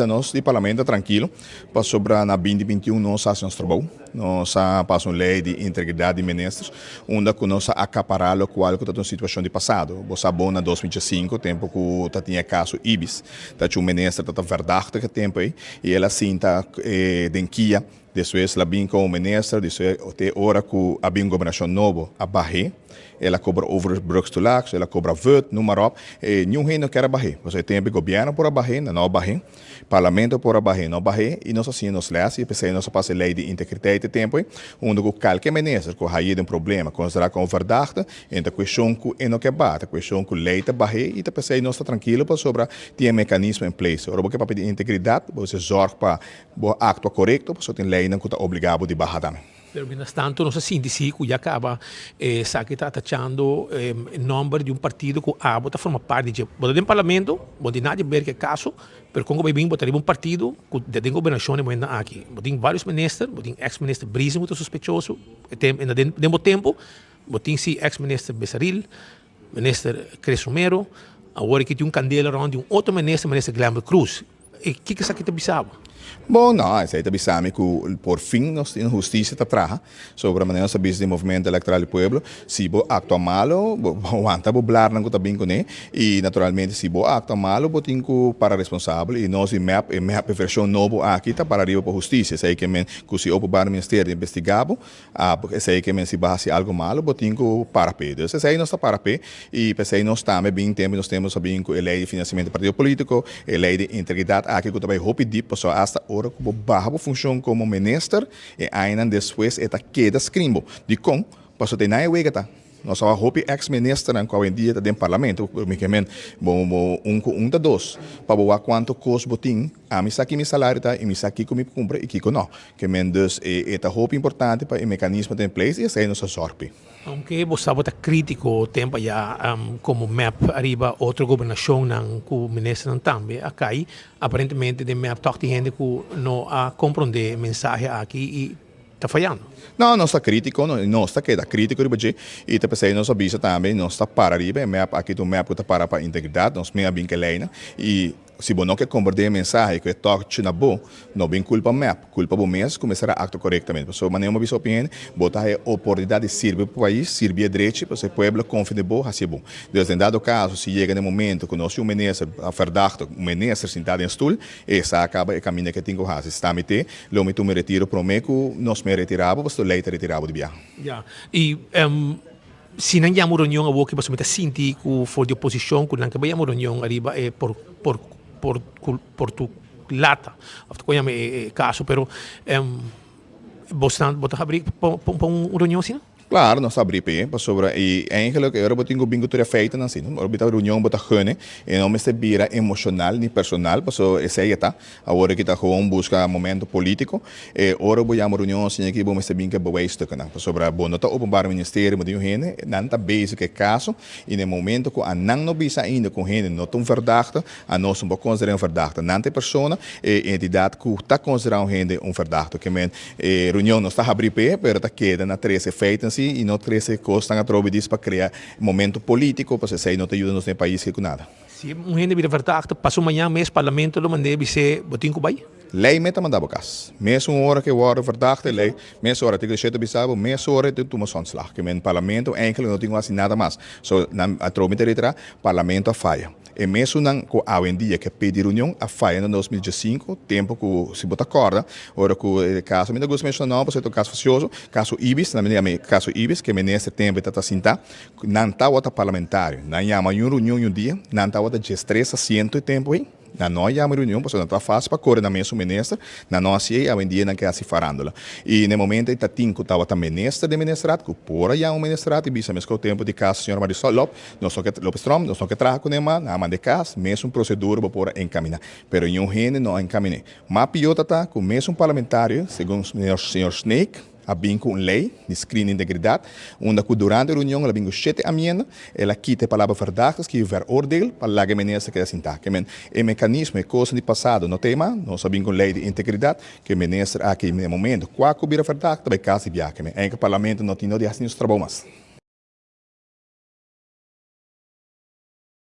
Nos di Parlamento trankilo pasobra na binti 21 nos a hasi nos trabou. Nos a pasa un lei di integridat di ministers unda ku nos a akapará lokual ku ta un situashon di pasado. Bo sa bon na 2005 tempu ku ta tin e kaso Ibis ta cu un minister ta ta verdachtig e tempu ei i el a sinta den kia. Despues el a bin komo minister, despues te ora ku a bin gobernashon nobo a bah'é. El a kobra overbrugstoelage, el a kobra vut, noem maar op. E niun hende no kier a bah'é. Pasobra e tempu e gobièrnu por a bah'é, nan no a bah'é. Parlamento por a bah'é, no a bah'é. I nos a siña nos lès i p'esei nos a pasa e lei di integriteit e tempu ei, unda ku kalke minister ku haye den problema konsiderá komo verdachte, e ta kueshon ku e no ke baha, ta kueshon ku lei ta bah'é i ta p'esei nos ta trankilo pasobra tin e mekanismo in place. Ora bo ke papia di integridat, bo mester zòrg pa bo aktua korekto pasobra tin leinan ku ta obligá bo di baha tambe. Pero mientras tanto nos a sinti si cu ya caba esaki ta atachando e nomber di un partido cu abo ta forma parti dje. Bo ta den parlamento, bo no tin nada di ber cu e caso, pero con cu bay bin bo ta riba un partido cu ta den gobernacion e momentonan aki. Bo tin varios minister, bo tin ex minister Briesen cu ta sospechoso den bo tempo, bo tin si ex minister Besaril, minister Chris Romero, awor aki tin un candela rond di un otro minister, minister Glenbert Croes. E kiko esaki ta bisa bo? Bon, no, esei ta bisa mi ku por fin nos tin hustisia ta traha sobre manera nos ta bisa di Movimento Electoral di Pueblo. Si bo aktua malo, bo wanta bo blarnan ku ta bin kuné i naturalmente si bo aktua malo bo tin ku para responsabel i nos di mep, e mep e vershon nobo aki ta para riba pa hustisia. Esei ke men ku si Openbaar Ministerio investiga bo, Abo esei ke men si bo hasi algo malo bo tin ku para p'e. Dus esei nos ta para p'e i p'esei nos tambe bin tempu nos tempu nos a bin ku e lei di finansiamentu di partido politiko, e lei di integridat aki ku ta bai hopi dip pasobra asta ora ku bo baha bo funshon komo minister e añanan despues e ta keda skrin bo. Dikon? Pasobra te nan e wega ta. Nos a wak hopi ex ministernan ku awendia ta den parlamento, mi ke men bo un ku un ta dos, pa bo wak kuantu kos bo tin, ami sa ki mi salario ta i mi sa kiko mi por kumpra i kiko no. Ke men dus e ta hopi importante pa e mekanismo ta in place i esei nos a zòrg p'e. Aunke bo sa bo ta kritiko tempu aya komo mep ariba otro gobernashonnan ku ministernan tambe a kai, aparentemente den mep tòg tin hende ku no a komprondé e mensahe aki i ta fayando. No, nos ta critico, nos ta keda critico riba dje y ta pesey nos a bisa tambe nos ta para riba e mep aki ta un mep cu ta para pa integridad, nos mey a bin ke leynan y si bo no ke comprende e mensahe cu e touch na bo, no bin culpa mep, culpa bo mes cu mester a actua corectamente. Pasobra manera bo a bisa hopi hende, bo ta haya oportunidad di sirbi bo pais, sirbi e drechi, pasobra e pueblo confia den bo, haci e bon. Dus den dado caso si yega den momento cu nos tin un minister verdachte, un minister sinta den stoel, e sa caba e caminda cu e tin cu haci. Sta mi te. Lo mi tuma e retiro prome ku nos me retira bo, pasobra lei ta retira bo di biaha. Ya, i si nan yama un reunion awor ki pasobra mi ta sinti ku for di oposishon ku nan ke bai yama un reunion ariba e por por por por tu lata of kon yama e kaso pero bosnan bo ta habri pa pa un reunion asina? Claro, nos ta abri p'e, pasobra e eigenlijk e ora bo tin ku bin ku tur e feitennan asina. Ora bo ta reunion bo ta gene e no mester bira emocional ni personal, pasobra esei e ta. Awor aki ta gewoon buska momento politico. E ora bo yama reunion asina aki bo mester bin ku e bewijstukkennan, pasobra bo no ta openbaar ministerio, bo tin un hende, nan ta bezig ku e kaso i na e momento ku anan no bisa ainda ku un hende no ta un verdachte, anos no por konsider'é un verdachte. Nan ta e persona, e entidat ku ta konsiderá un hende un verdachte. Ke men E reunion no sta habri p'e, pero ta keda na trese feiten si i no trese kosnan atrobe dis pa krea momento politico, pasobra esei no ta yuda nos den e pais ke ku nada. Si un hende bira verdachte, paso mañan mes parlamento lo mand'é bis'é bo tin ku bai? Lei mes ta manda bo kas. Mes un ora ke wòrdu verdachte, lei mes ora artíkulo shete bisa bo mes ora e tin tuma su ontslag. Ke men parlamento eigenlijk no tin ku hasi nada mas. So nan atrobe mi ta reiterá, parlamento a faya. E mesunnan ku awendia ke pidi reunion a faya na 2015, tempu ku si bo ta kòrda, ora ku e kaso, mi ta gusta menshona nòmber pasobra e ta un kaso fasioso, kaso Ibis, nan yama e kaso Ibis, ku e minister tempu e ta ta sintá, nan tabata parlamentario, nan yama un reunion un dia, nan tabata 13 asiento e tempu ei, nan no a yama e reunion pasobra nan tabata fásil pa kore nan mesun minister, nan no hasi ei, awendia nan ke hasi farándula. I na e momento ei ta tin ku tabata minister den ministerat ku por a yama un ministerat i bisa meskos tempu di kaso señora Marisol Lop, Nos no ke, Lopez Tromp, nos no ke traha kuné mas, nan a manda e kas, mesun prosedura bo por a enkaminá. Pero niun hende no a enkaminé. Mas pió ta ta ku mesun parlamentario, segun señor Sneek, a bin ku un lei di screen di integridat, unda ku durante e reunion el a bin ku shete amienda, el a kita e palabra verdachte, skibi veroordeel, pa laga e minister keda sintá. Ke men, e mekanismo, e kosnan di pasado no ta e mas, nos a bin ku un lei di integridat, ku e minister aki na e momento kua ku bira verdachte ta bai kas di biaha. Ke men, enke parlamento no tin no di hasi ni su trabou mas.